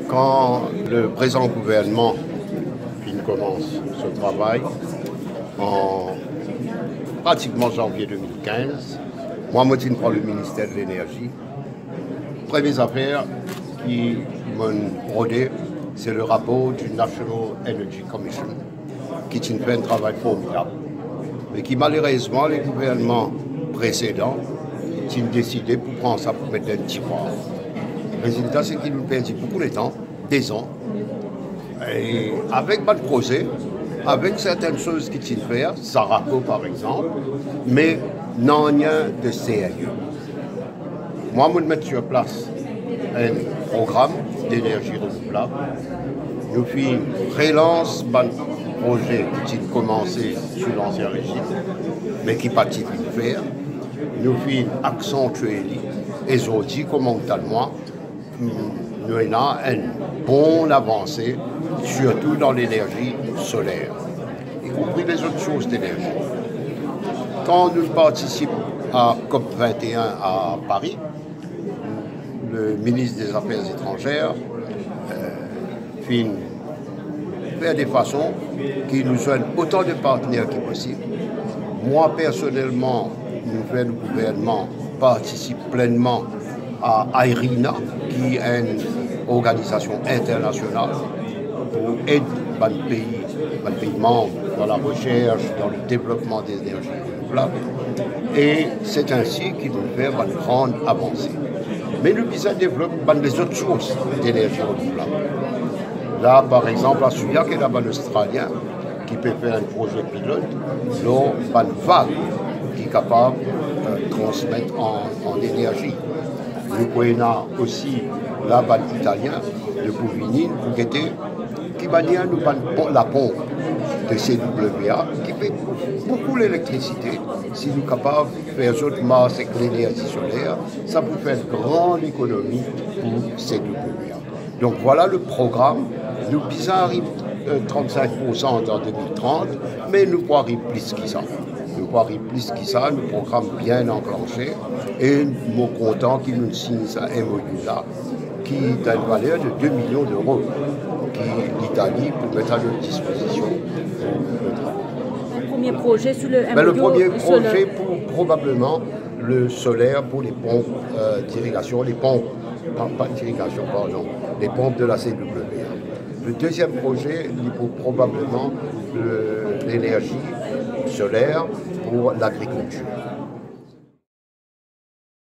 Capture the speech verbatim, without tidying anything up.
Kan le prezan gouvernman finn koumans so travay an pratikman zanvie de mil kinz, mwa, mo ti pran le minister de Lenerzi. Premie zafer ki mo'nn rode, se le rapor di National Energy Commission, ki ti fer enn travay formidab, me ki malerezman le gouvernman presedan ti deside pou pran sa pou met dan enn tirwar. Rezilta, se ki nou perdi boukou letan, dezan, e avek bann proze, avek sertenn soz ki ti fer, Saraco par exanp, me nanye de serye. Mwa, mo'nn met sir plas enn program lenerzi renouvlab. Nou finn relans bann proze ki ti komanse sou lansien rezim, me ki pa ti finn fer. Nou finn aksantie li, e zordi, kouma ou tann mwa, nou ena enn bon avanse, sirtou dan lenerzi soler, ikonpri lezot sours denerzi. Kan nou partisip a COP vingt et un a Pari, le minis de Zafer Etranzer, euh, finn fer de fason ki nou zwenn otan de partner ki posib. Mwa, personelman, nou fer nou gouvernman partisip plennman a IRENA, ki enn organizasion internasional pou ed bann pei, bann pei manb dan la resers, dan le devlopman de lenerzi renouvlab. E se ensi ki nou fer bann gran avanse. Me nou bizin devlop bann lezot sours denerzi renouvlab. La, par exanp, a Souillac, ena bann Ostralien ki pe fer enn proze pilot lor bann vag ki kapav, euh, transmet an, an enerzi. Nou pou ena osi la bann Italien, nou pou vini, nou pou gete ki manier nou bann pon-, laponp de CWA, ki pe boukou lelektrisite, si nou kapav fer zot mars ek lenerzi soler, sa pou fer enn gran ekonomi pou CWA. Donk, vwala le program. Nou bizin ariv, euh, trannsenk poursan an de mil trant, me nou pou ariv plis ki sa. Nou pou ariv plis ki sa, nou program bien anklanse, e mo kontan ki nou sign sa MOU la, ki dan enn valer de de milion d'euro, ki Litali pou met a not dispozision pou le travay. Premie proze sou le... Ben, le MOU premie sou le proze pou probableman le soler pou le ponp, euh, d'irigasion, le ponp, pa, pa d'irigasion, pardon, le ponp de la CWA. Le deziem proze, li pou probableman le, lenerzi soler pou lagrikiltir.